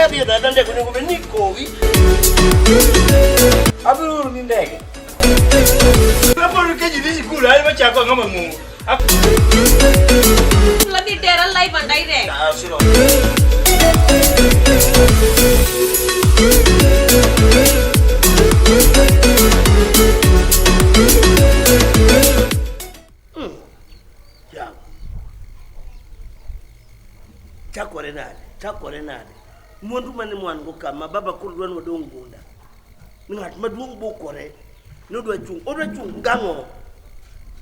Kadhi e dada ndege onego bed ni ikowi. Abiro oro ni ndege. Kaponi ka ji dhi sikul, an ema chako ang'o mang'ongo. Ladhi tera live and direct. Ah, siro. Yawa. Chakore nade? Chakore nade? Mwandu mane mwan go kama baba koro dwa ni wadong' gunda. Ng'at maduong' bukore ni odwa chung', odwa chung' gang'o?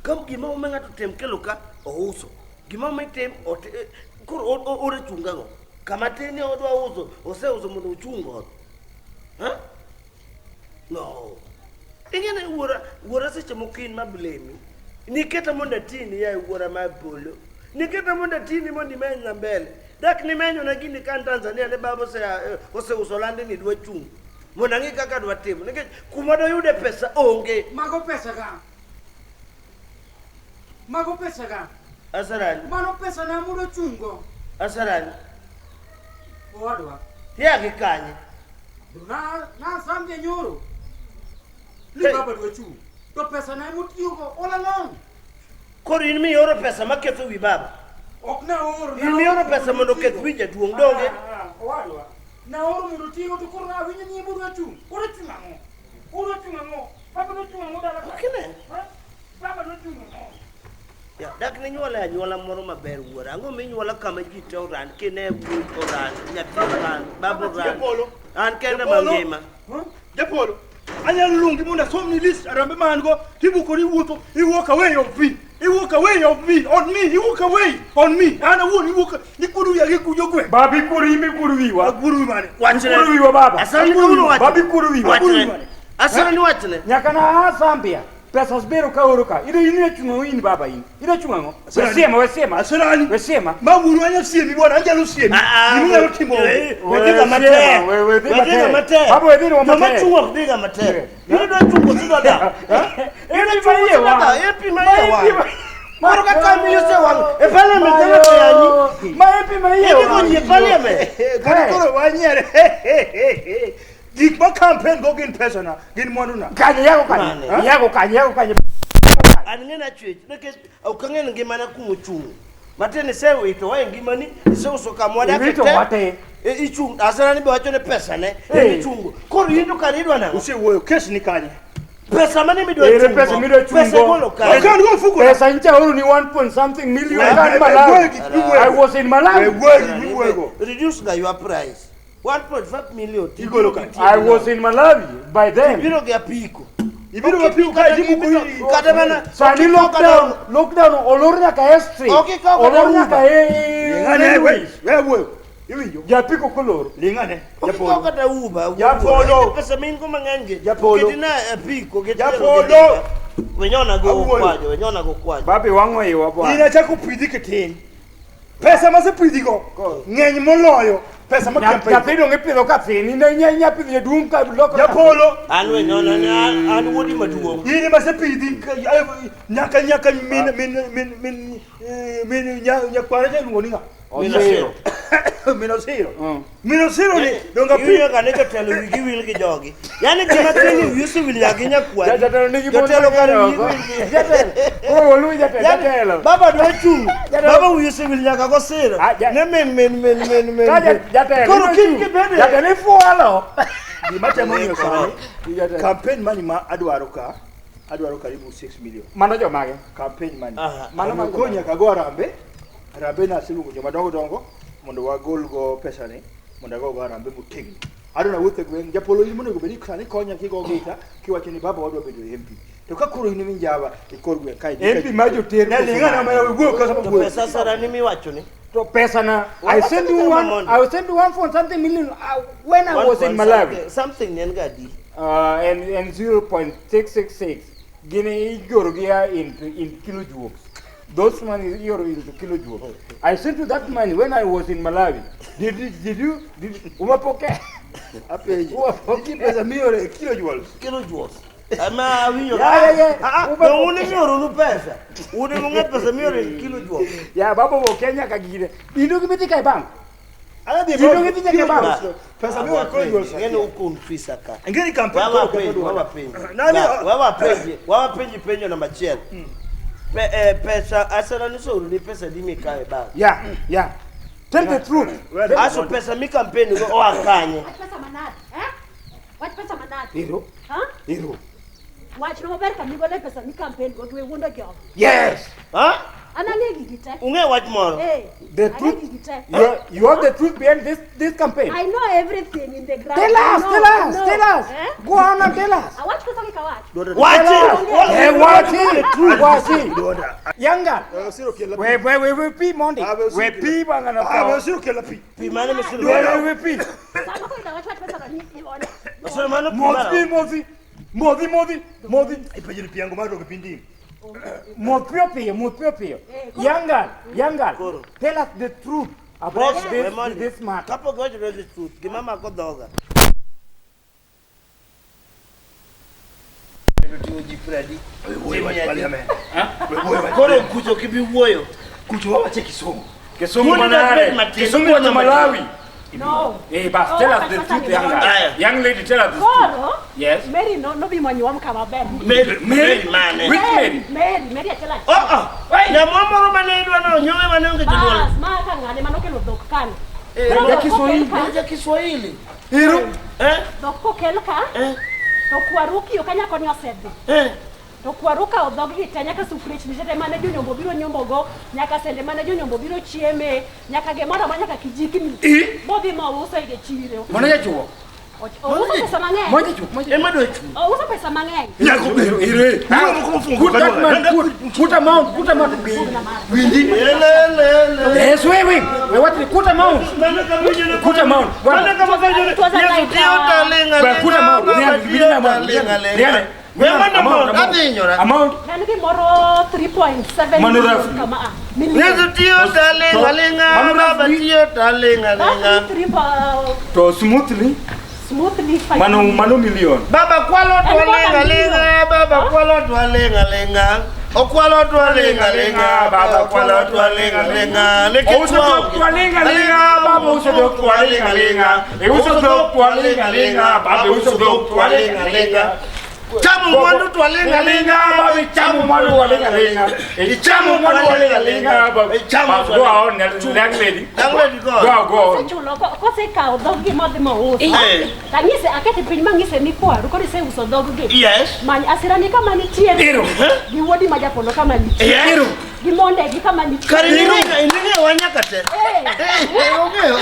Ka gima ome ng'ato tem kelo ka ouso. Gima ome tem ote, koro odwa chung' gang'o? Kama tin ni odwa uso, oseuso mondo ochung' godo. Ha? No. Ing'e ni wuora, wuora seche moko in ma blame. Niketa mondo atini yaye wuora mar polo. Niketa mondo atini mondo imenya mbele. Dak nimenyona gini ka an Tanzania ne baba oseuso lande ni dwa chung'. Mondo ang'i kaka dwa timo. Nikech kuma doyude pesa onge. Mago pesa ga. Mago pesa ga. Asarani. Mano pesa na mudo chungo. Asarani. Owadwa. Tia gi kanye? Na na samje nyoro. Ni Hey. baba dwa chung. To pesa na motiyogo all along. Koro in mioro pesa maketho wi baba. Ok na oro. In mioro pesa mondo oketh wi jaduong' donge? Owadwa. Na oro mondo otigo to koro awinjo ni ibudwa chung. Koro chung ang'o? Koro chung ang'o? Baba dwa chung ang'o dala ka? Ok ine. Ha? Baba dwa chung ang'o? Ya, dak ninyuola e anyuola moro maber wuora. Ang'o minyuola kama ji te oran, kine wuoyi oran, nyathi oran, baba oran. Japolo. An kenda Japolo. mangima. Japolo, anyalo luongi mondo asomni list arambe ma an go, tibukori iwuotho, i walk away of me, i walk away of me, on me, i walk away on me. An awuon iwuok, ikuodo wiya gi kujo gwe. Baba ikuodo imi ikuodo wiwa. Akuodo wi mane? Wachne. Ikuodo wiwa baba. Asana ni kawuono wachne. Baba ikuodo wiwa. Wachne. Asana ni wachne. Nyaka na a Zambia. Pesa osebiro ka oro ka. Ida in ichung' in baba in. Ida chung' ang'o? Wesiema, wesiema. Asirani. Wesiema. Ma wuonu anyalo siemi bwana, anyalo siemi. Ah, ah, Gima inyalo timo onge. Wedhiga matek. We- wedhi Wedhiga matek. matek. Baba, wedhi Joma matek. chung' ok dhiga matek. In idwa chung' koso idwa dak? Ipima Idwa chung' iye koso idwa wang'. dak? Ipima iye Ma wang'. ipima- Koro kaka miyo osewang' e parliament ema tiyanyi. Ma ipima iye Idhi wang'. go ji e parliament. Kata koro wanyiere. Gik ma campaign go gin pesa na, gin mwandu na. Kanye yako kanye. Mane? Yako kanye, yako kanye. An ng'e na chwech nikech ok ang'e ni ngimana kumochung'. Matiende isewito e ngimani, iseuso kama wadake Iwito te. wate. E, ichung' asana ni be wacho ni pesa ne Eh. ichungo. Koro in to kare idwa nang'o? Usewuoyo, kes ni kanye? Pesa mane midwa Ere chungo? pesa midwa chungo? Pesa igolo kanye? Okan go mfuko na. Pesa ncha oro ni 1 point something million We- kan we- Malawi. we- we- I was in Malawi. We wuoyo gik miwuoyogo. Reduce ga your price. 1.5 million. Igolo kanye? I was in Malawi by then. Ibiro gi apiko. Ibiro gi apiko kae imuko i- Kata mana Sani ok ikaw kata- lockdown, lockdown olor nyaka e street. Ok ikaw kata Olor Uber. nyaka e Ling'ane, we railways. we wuoyo. Iwinjo? Japiko kolor. Ling'ane. Ok ikaw kata Uber. Japolo. Pesa ma in go mang'eny gi. Japolo. Ketina apiko. ketina Japolo. Wenyona go Awuoyo. kwajo, wenyona go kwajo. Babi wang'o iwa In bwana. achako pidhi kitin. Pesa masepidhigo ng'eny moloyo pesa ma campaign. Nyathi dong ipidho ka thin, in inya inya pidho jaduong' ka loko. Japolo, An wenyona ni an wuodi maduong'. in ema asepidhi nyaka nyaka min min min min min nyakwara cha iluongo ni ng'a? Osiro. Min Osiro. Mm. Min Osiro ni donge apidhi. Iwinjo ka ne jotelo wigi wil gi jogi. Yaani gima tin wiyi osewil nyaka gi nyakwari. Jatelo nigi mon Jotelo kare mang'eny wigi oko. wil gi- Jatelo. Koro waluwi jatelo. Yaani, Jatelo. Baba dwa chung'. Jatelo. Baba wiyi osewil nyaka gosiro. Ah, ja- Ne min min min min min. Ka jatelo. Koro kiny kibede. Jatelo ifuolo. Gima temo ng'iyo sani, Jatelo. campaign money ma adwaro ka, adwaro karibu 6 million. Mano jomage? Campaign money. Aha. Mano Mano mago. koro nyaka go arambe. Arambe na aseluongo joma dongo dongo mondo wagol go pesa ni mondo ago go arambe motegno. Adwa nawuoth e gweng' japolo in monego bed ni sani konya kigo gita kiwacho ni baba wadwa bedo MP. To ka koro in minjava e kor gweng' kae. MP ma joter Ne koso ling'ana nade? ma wuo kasa To wuo. pesa sarani miwacho ni. To pesa na I What sent is you the one amount? I sent you one point something million when I One was in point Malawi. Something ne en ga adi. And 0.666 gini igoro gi a in kilojoules. Those money ioro into kilojoules. I sent you that money when I was in Malawi. Did you did umapoke? Apenji. Umapoke. Nitie pesa mioro e kilojoules. Kilojoules. Ama awinjo. Ya, ya, ya. Ah, ah, Umapoke. dong un imioro nu pesa. Un ema ung'e pesa mioro e kilojoules. Ya baba bo Kenya ka gire. Indo gi beti ka e bank. Adhi Ji donge dhi nyaka bank. Pesa miwa koro yuol sa. Ng'eni ukonfisa ka. Ingeni campaign Wawa koro penji, ketho wawa duonda. penji. Nani? Wawa penji, wawa penji penjo namba achiel. Pesa asana nisouru ni pesa di mikawe bank. Yeah. Tell the truth. Aso pesa mi campaign go oa kanye. Wach pesa manade, eh? Wach pesa manade. Ero. Ha? Ero. Wach no maber ka migole pesa mi campaign go to wuondo jogo. Yes. Ha? An ang'e gigi te. Ung'e wach moro. Eh. The ang'e truth. gigi te. You have the truth behind this campaign. I know everything in the ground. Tell I us, know, tell I us, know. tell us. Eh? Go on and tell us. Awach koso kik awach. Wachi. Eh, wachi. Wachi. Duonda. Yanga. Osiro kela pi. We pi mondi. Ah, we We osiro pi bangana. Ah, we osiro kela pi. Pi mane misiro. We pi. Sama koro idawach wach pesa to ni ione. Osiro mano pi Modhi mara. modhi. Modhi modhi. Modhi. Ipenjo ni pi ango mar dok piny Modh piyo piyo, modh piyo piyo. Eh, koro- Yangal, Yangal. Koro. Tell us the truth about Pressure, this, we mondi. this matter. Kapok iwacho the truth, gima mako dhoga. Oting'o ji 50. Wuoyo wach parliament. We wuoyo wach Koro kucho kibi wuoyo. Kucho wawache Kisumu. Kisumu Wuondi manare. dat bed matin, Kisumu wuondi wacho matin. Malawi. No. Eh, bas, Oh, tell us wach the pesa truth, ni young mondo. girl. Aya. Young lady, tell us the truth. Koro. Yes. Mary no nobi manyuom kama ber. Mary, Mary mane? Which Mary? Mary, Mary achiel achiel. Oh, oh. Nyamwa moro mane idwa no nyowe mane onge jonyuol. Bas, ma ka ng'ane manokelo dhok kano. Eh, Koro ja dhok Kiswahili. kokel ka- Ja Kiswahili. Ero. Eh? Dhok kokel ka, Eh? to kwaru kiyo ka nyako ni osedhi. Eh? To kwaru kawo dhoggi te nyaka sufriech ni te mane jonyombo biro nyombogo, nyaka sende mane jonyombo biro chieme, nyaka gimoro amora nyaka kijikni. Eh? Modhi mouso e chiro. Mano jachuo. Ouso pesa mang'eny. Moja chuo. Moja. Ema dwa chuo. Ouso pesa mang'eny. Nyako Ero, ero. Wuoyo moko mofungo Put that kadwa. man, put amount, put amount. Winji. Le le le. Yes, wait, wait. Wait, what? Put amount. Mano kama winjo Put amount. Mano One. kama winjo It was a Yesu like, tiyo talinga Well, put amount. linga, Liane, baba liane, tiyo liane, talinga liane. linga. We mano Amount, mo amount. adhi hinyora. Amount. En gimoro 3.7 Mano million roughly. kama ah. Million. Yesu tiyo talinga linga, Mano baba roughly. tiyo talinga linga. Roughly three To smoothly. smoothly five Mano, million. mano million. Baba kwalo En twa more linga than linga, million. baba Huh? kwalo twa linga linga. Okwalo twa linga linga, baba kwalo twa linga linga. Leke Ouso dhok twa linga linga, baba uso dhok twa linga linga. Uso dhok twa linga linga, baba uso dhok twa linga linga. Chamo mwandu twa linga linga, baba chamo mwandu twa linga linga. Chamo mwandu twa linga linga, baba. Chamo Baba, Go on, young lady. Young lady, go on. Go, go on. Kosechulo, kosekawo dhoggi modhi mouso. Eh. Tang'ise akete piny mang'ise ni kwaru koro iseuso dhoggi. Yes. Many asirani kama nitie. Ero. Gi wuodi ma japolo kama nitie. Yes. Gi mondegi kama nitie. Kare ining'e wa nyaka te. Eh. Eh, ong'eyo.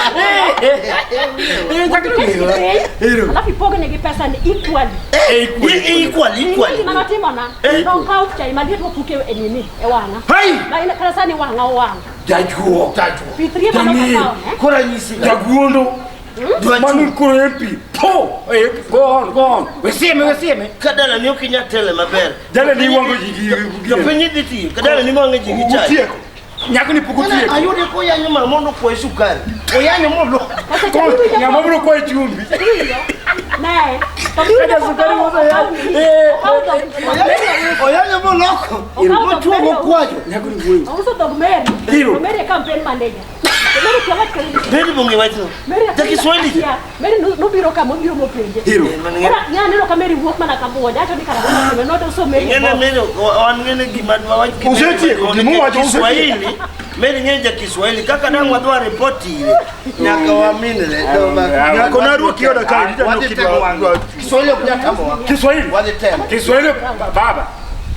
Eh, chak Iketgi ero. piny, Ero. alafu ipognegi pesa ni equally. Equally. Equally, Ing'e equally. gima notimona? Eh. Nokawo chai maliet mopuke e nini, e wang'a. Hey! Ma in kata sani wang'a owang'. Jajuo. Jajuo. Pi three ema Jamil. nokawo, eh? Koro anyisi. Jaguondo. Dwa Mano koro MP. Po. Eh, go on, go on. Wesieme, wesieme. Ka dala ni ok inyal tele maber. Dala ni iwang'o ji gi- Jopiny dhi tiyo. Ka dala ni wang'o ji gi chai. Utieko. Nyako ni pok otieko. Ayude koyanyo mama mondo okwaye sukari. Oyanyo molo. Kata Ko- iwinjo Ng'ama ko- biro kwaye chumbi. Iwinjo? Ne. To biwinjo Kata sukari kokawo- uso ya- okawo nini? Eh, Okawo dhog- Oyanyo moloko. Okawo dhog Mochuogo Mary kwayo. Nyako ni wuoyo. Ouso dhog Mary. Ero. To Mary e campaign manager. To Mary kia wach kendo. Mary bonge wachno. Mary Ja Kiswahili. Yeah. Mary nobiro ka mobiro mopenje. Ero. Koro ng'e aneno ka Mary wuok mana ka buonjo. Acho ni kara gima noto Mary. Ing'e Mary wan ng'ene gima dwa wach gi Mary Usetieko, maduong' gima uwacho nikech usetieko. Kiswahili. Mary ng'e ja Kiswahili kaka dang' wadwa report ire. Nyaka waminre. Nyako naruoki oda kae, nita Wadhi noki temo dwa- wang'e. dwa- Kiswahili ok nyal tamowa. Kiswahili. Wadhi temo. Kiswahili baba.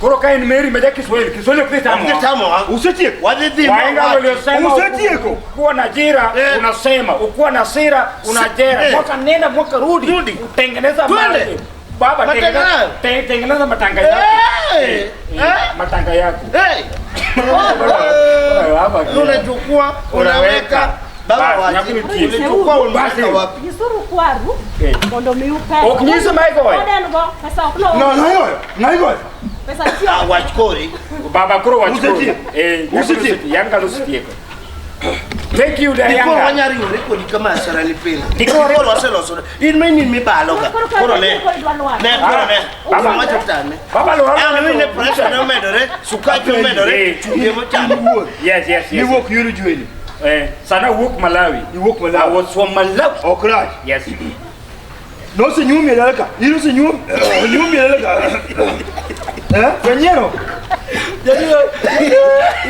Koro ka en Mary ma ja Kiswahili, Kiswahili ok dhi Ok dhi tamowa. tamowa. Usetieko. Wadhi dhi. Wahenga waliosema Usetieko. ukuwa na ajira Eh. unasema, ukuwa na sira unajera. Eh. Mwaka nenda mwaka rudi, Rudi. utengeneza Twende. mali. Baba Matanga tengeneza, nayo. tengeneza matanga yako. Eh. Eh, Eh. matanga yako. Hey. Baba, Unachukua unaweka baba Basi, wachi. nyako nitie. Ulichukua Basi. unaweka wapi? Nyisuru kwaru Eh. mondo miu pesa. Ok nyiso ma igoyo. Pod en go, pesa ok no. No, naigoyo. Naigoyo. Pesa nitie. Ah, wach kori. Baba koro wach koro. Usetieko. Eh, nyako Usetieko. Yanga usetieko. Thank you, Dikoro Dayanga. wanyalo riwore kodi kama asara ni pile. Dikoro- Dikoro waselosore. In ma in mibalo ga. Koro ka Koro ne. koro idwa lwar. Ne koro ne. Baba. Baba wacho tame. Baba lo. An wine pressure ne omedore, sukari omedore, Eh. chumbi emochamo. Yes, yes, yes. Niwuok yuru jweni. Sana wuok Malawi. Iwuok Malawi. I was from Malawi. Ok rach. Yes. Nosenyuomi e dala ka. In osenyuom onyuomi e dala ka. Eh? Janyiero. Jaduo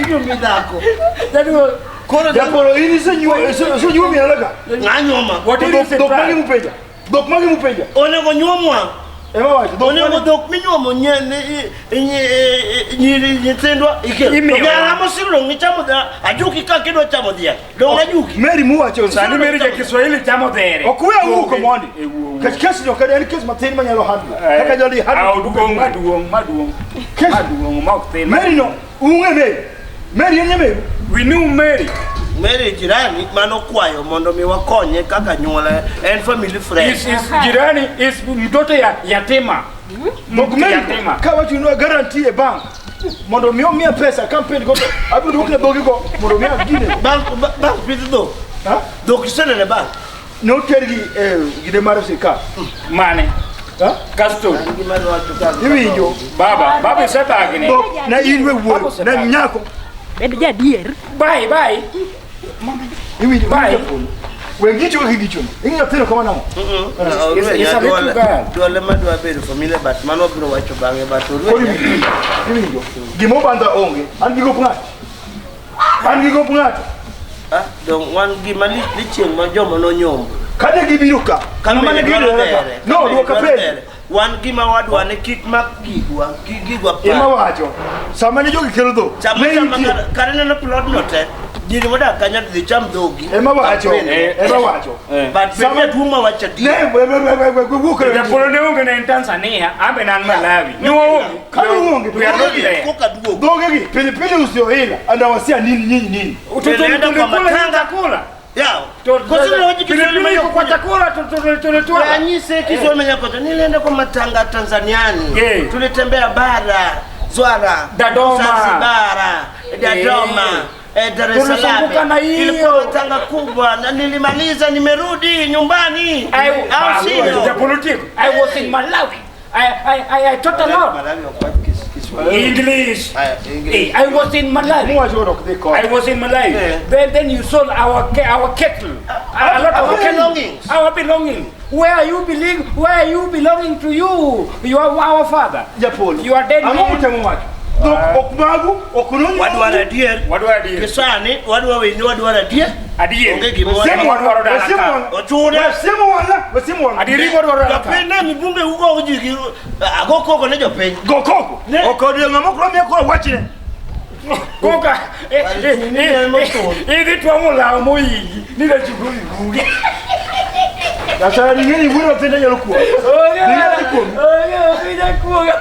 inyuomi dhako. Jaduo Koro Japolo in isenyuomi osenyuomi e dala ka. ng'a nyuoma. What To is dhok it? dhok mage mupenja? Dhok mage mupenja? Onego nyuomwa. Ema wacho dhok Onego mage. dhok minyuomo nyiri nyithindwa ikelo. Imiyo. Jara mosiro ngichamo ajuki ka kidwa chamo dhiang'. Dong' ajuki. Mary muwacho. Sani Mary ja Kiswahili chamo dhere. Ok we awuo mondi. Eh, wuo, wuo. Kech kes no kata en kes mathin manyalo handle. Kaka joli Ah, handle. duong' maduong' maduong'. Kes- Maduong' ma ok thin. Mary no ung'e Mary. Mary en nyameru. We knew Mary. Mary jirani manokwayo mondo mi wakonye kaka nyuola en family friend. Is jirani is mtoto ya yatima. Dhok Mtoto Mary yatima. ka wacho ni guarantee e bank mondo mi omiya pesa campaign go abiro duokne dhogi go mondo miya gine. Bank bank pidh dhok. Ha? Dhok isenene bank. Notergi e gine mar sirkal. Mane. Ha? Custody. Gima dwacho ka. Iwinjo. Baba, baba isebagni. Dhok ne in we wuoyo ne nyako. Bed jadier. Bye bye. Iwinjo. Bye. We ngicho kaka igichono. Ing'iyo nyathino kama nang'o? Is a little girl. Dwale madwa bedo familia but mano biro wacho bang'e but Koro orwe. iwinjo. Iwinjo. Gima obandha onge. An gi gop ng'ato. An gi gop ng'ato. Ah, dong wan gima lich ni chieng' ma joma nonyombo. Kane gibiro ka. Kama Ng'ama ne dwaro gibiro ka. dhere, No, kama duoka dwaro penjo. dhere. Wan gima wadwa ni kik mak gigwa, kik gigwa Ema par. wacho. Sama ne jogi kelo dhok. Chama ne chama nitie. kare neno plot no te. Nyiri modak kanyo dhi cham dhogi. Ema wacho. Campaign. Ema wacho. But Sama- bende tuo ma wacho Ne adier. we we we we we wuok e Japolo ne onge ne en Tanzania, ambe ne an Malawi. Ne waonge. Ka uonge to We are not there. Koka duogo. Dhogegi pilipili usioila andawasia nini nyinyi nini. Tunaenda kwa Tulikula matanga. chakula. Yao. Kosi ne wachi Kiswahili Pilipili iko kwa chakula tulitwala. Anyise Kiswahili manyakoto nilienda kwa matanga Tanzaniani. Eh. Tulitembea bara, Zwara, Dodoma. Zanzibara, Dodoma. Dar es Salaam. Tulizunguka na hiyo. Ilikuwa matanga kubwa na nilimaliza nimerudi nyumbani. Au sio? The politic. I was in Malawi. I taught a lot. Malawi kwa Kiswahili. English. Aya, English. Eh, I was in Malawi. Muwacho ok dhi kode. I was in Malawi. Yeah. Then you sold our cattle. A lot of Our cattle. belongings. Our belongings. Where are you belong? Where are you belonging to you? You are our father. Japolo. You are dead Ang'o man. mutemo wacho? Dhok ok magu, ok nonyu. Wadwaro adier. Wadwaro adier. Kisani wadwa winjo wadwaro adier. Adier. Onge gima Wasiemo wadwaro. wadwaro dala Wasiemo ka. wang'a. Ochune. Wasiemo wang'a. Wasiemo wang'a. Adieri wadwaro dala ka. Jopiny ne mibunge ugo ji gi ago koko ne jopiny. Go koko. Ne. Ok odiyo ng'ama ok romie koro wachne. Koka. Ni en motur. Idhi twang'o law moyigi. Ni dachugo ibuge. Nyasaye ing'e ni wuod nyithindo nyalo kuogo. Nyalo kuogo.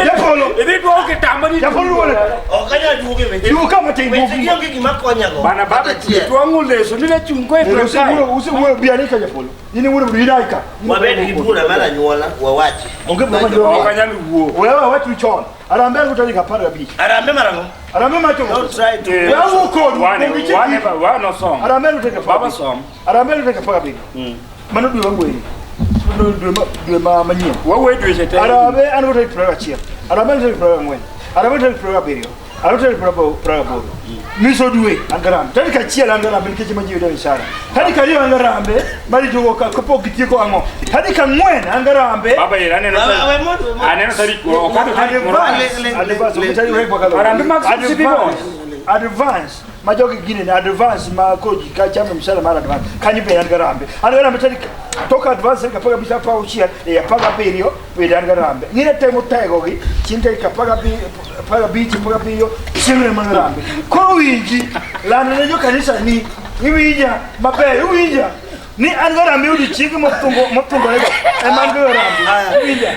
Japolo. Idhi twang'o kitamba ni. Japolo wuone. Ok anyal duogo e weche. Duogo ka matin Weche duogo. gi onge gima konyago. Bana baba Kata achiel. twang'o leso ni dachung' ko e Ero usewuoyo usewuoyo bi ane ka Japolo. In iwuoyo bi ine ka. Wabed gi bura mar anyuola wawachi. Onge bura mar Ok anyal wuo. Wewe wachu chon. Harambee alikuwa tarehe 15. Harambee mara ng'o? Harambee macho. Don't try to. Eh. Wewe uko Wane wane wane som. Harambee alikuwa tarehe Baba som. Harambee alikuwa tarehe 15. Mano dwe mangweni. Dwe ma dwe ma manyien. Wawuoyo dweche te. Harambee alikuwa tarehe 21. Harambee alikuwa tarehe 24. Harambee tarehe 27. Harambee tarehe 28. Miso dwe an garambe. Tarik achiel an garambe nikech ma ji yudo mishahara. Tarik ariyo an garambe maritogo ka kapok gitieko ang'o. Tarik ang'wen an garambe. Baba ira aneno Wewe we mondo we mondo. aneno tarik okadho tarik moro. Advance, advance, Le- le- ok Harambee mag subsidy bonds. Advance ma jogi gine ne advance ma koji ka chame mshahara mar advance kanyo be an garambe an garambe tarik tok advance tarik apar gabich apar auchiel e apar gabiriyo bende an garambe ng'ine temo tegogi chieng' tarik apar gabich apar gabiriyo chieng'no ema garambe koro winji lando ne jokanisa ni iwinja maber iwinja ni an garambe odiochienge mothungorego ema an go garambe iwinja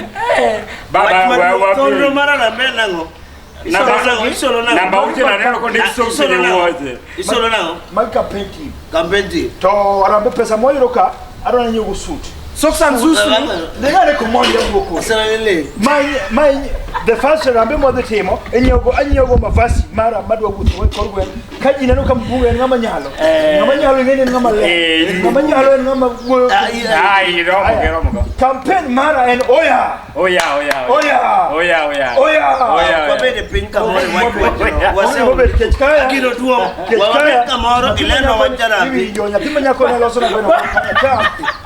Baba Wach wa maduong' wa. Chenro mar harambee nang'o? Isolo nang'o? Isolo nang'o? Namba auchiel aneno kondik Ah, sokni isolo nang'o? wuoche. Isolo nang'o? mag campaign team Campaign team. to Harambee pesa mwayudo ka adwa nyiewo suit. Socks and shoes ni. Nengane kumondi awuok. Asana ni le. My the first rambe mwadhi timo inyiewo anyiewo mavasi mara madwa wuotho e kor gweng' ka ji neno ka mbuga en ng'ama nyalo. Ng'ama nyalo ing'e ni en ng'ama ler. Ng'ama nyalo en ng'ama wuoyo. Ai, romo ge romo go. Campaign mara en oya. Oya, oya. Oya. Oya, oya. Oya. Oya. Wabed e piny kamoro iwach wachno. Wase obet kech kaya. Gino duong'. Kech Wabed kaya. kamoro ilendo wach jarambi. Iwinjo nyathi ma nyako ne loso na gweno ka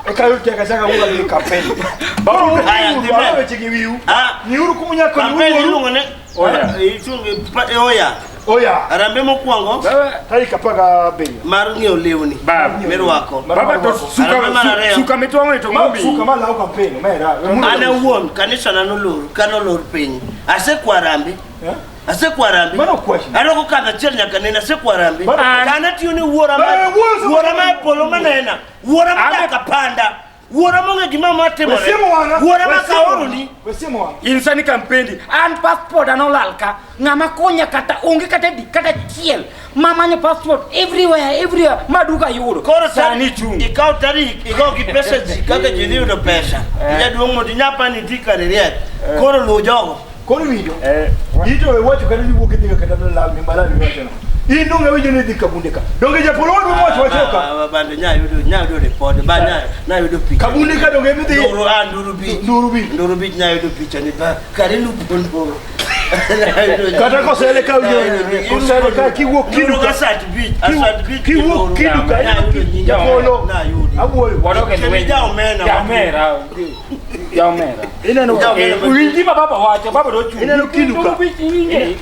e ka yud teka chaka wuoyo gi campaign. Koro Aya, uru dhi mbele. alo weche gi wiu. Ah. Ng'iuru kuma nyako ni Campaign wuoru. iluongo ni Oya. Oya. Oya. Arambe mokwongo Tarik 17. mar ng'iewo lewni Bab. mirwako. Baba to suka Arambe mar ariyo. suka mitwang'o ni to Ma ng'omi. suka ma lawo campaign omera. An awuon kanisa na nolor kanolor piny. Asekwa arambe. Eh? Asekwa arambe. Mano ok wachni. Aroko kadho achiel nyaka nene asekwa arambe. Mano Kana tiyo ni wuora ma Eh, wuora- wuora ma e polo manena. Wuora ma Ame- dak apanda. Wuora mong'e gima matimore. Wesiemo wang'a. Wuora ma Wesiemo kaoroni. Wesiemo wang'a. In sani kampendi an passport an olal ka ng'ama konya kata onge kata di kata achiel mamanyo passport everywhere everywhere maduka yudo Koro sani chung ikaw tarik igo gi pesa ji kaka ji dhi yudo pesa. Jaduong' mondo inyapa ni ti kare riek. Koro luw jogo. Koro iwinjo. Ito we wacho kata ni wuok idhi kata Malawi Malawi wacho no. In donge winjo ni idhi Kabunde ka. Donge japolo wadwa mowacho wacho ka. Ah, Bando nya yudo ripode ba nya na yudo picha. Kabunde ka donge midhi. Nduru ah Nduru Beach. Nduru Beach. Nduru Beach nya yudo picha ni ba kare lupo nduru. Kata kosele ka winjo kosele ka kiwuok Kidu kiduka. Asat Beach. Asat Beach. Kiwuok kiduka. Nya yudo nyinge. Japolo. Na yudo. Awuoyo. Wadok e Kendo lweny. jaomena. Jaomera. Jaomera. Ineno Winj gima baba wacho baba do chung. Ineno kiduka.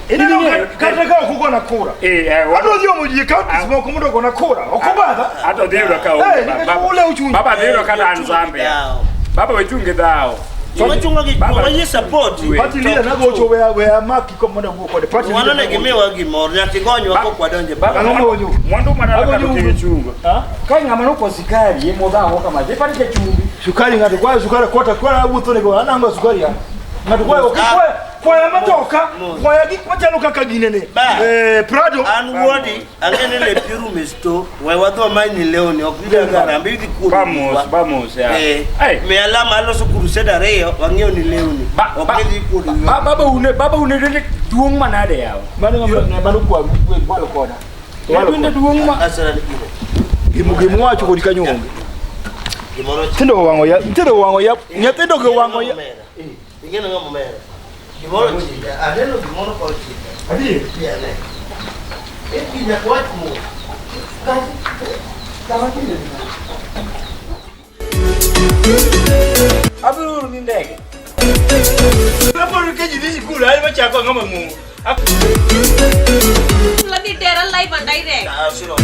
Ineno kata ka ok ugona kura. Adwa dhi omo ji e counties moko mondo ogona kura. Ok obadha. Ato dhi yudo ka Eh, onge. nikech Baba- ule uchunyi. Baba dhi yudo ka an Zambia. Baba we chung gi dhawo. Wachungo gi Baba- wayie support. We- Party leader nagocho we we amaki ko mondo awuo kode. Party Wano leader. ne gimiwa gimoro nyaka igonywa kok wadonje. Baba, Ang'o mogonyo? Mwandu madala ka to Agonyo kik ichungo. Ha? Ka ng'ama nokwa sikari emodhawo kama iparo cha chumbi. Sukari ng'ato kwayo sukari kota kwayo awuotho nego anango sukari ya. Ng'ato kwayo Ah. kwaya kwaya matoka Mos. kwaya gik machalo kaka ginene. Ba. Eh Prado. An wuodi ang'e ni lepi orumo e sto we wadhi wamany lewni ok idhi garambe idhi kuodo Vamos, wiwa. vamos ya. Eh, Ai. miya lama aloso crusade ariyo wang'iew ni lewni Ba- ok ba- idhi kuodo wiwa. Baba une baba une dende duong' manade yawa. Mano ng'ama mano kwa kwalo koda. Walo Dende koda. duong' ma Asara ni gino. Gimu gimu wacho kodi kanyo onge. Gimoro Nyithindo owang'o ya nyithindo owang'o ya nyithindo go owang'o ya. Ing'e ng'ama omera. Gimoro chika aneno gimoro ka ochika. Adier. Tiene. En gi nyaka wach mos. Kama tinde abiro oro ni ndege. Kaponi ke ji dhi sikul ai machako ng'ama ng'ongo. Ladhi Tera live and direct. Ah, siro.